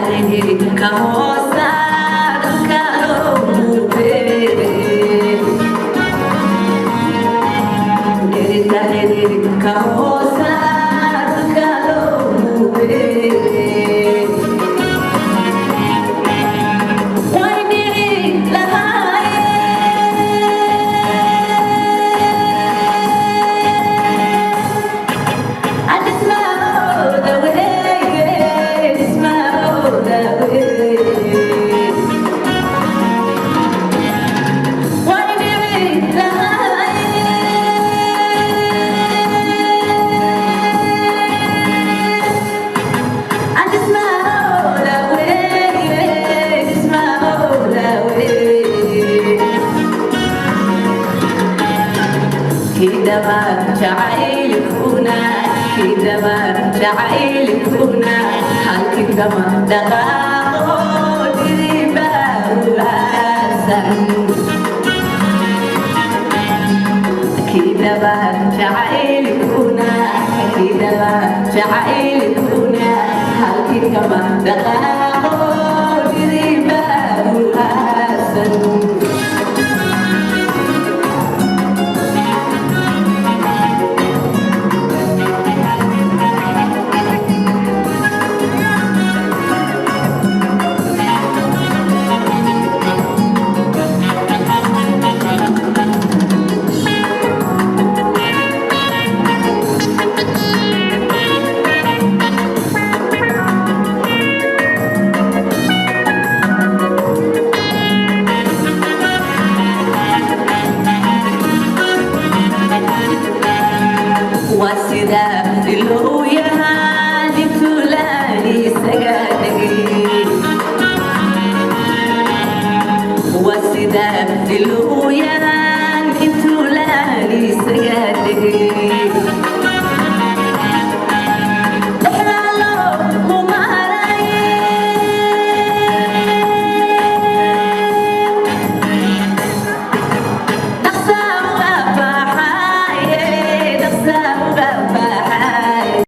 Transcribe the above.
Xididka hoosa dhulka loogu beeray. Dhirta xididka hoosa dhulka loogu beeray. Way dhici lahaayeen. Dhismahooda weeye, dhismahooda weeye. Way dhici lahaayeen. Dhismahooda weeye, dhismahooda weeye. Kidaba jacaylkuna, kidaba jacaylkuna, halkii kama dhaqaaqo, dhidibaa u aasan. Kidaba jacaylkuna, kidaba jacaylkuna, halkii kama dhaqaaqo.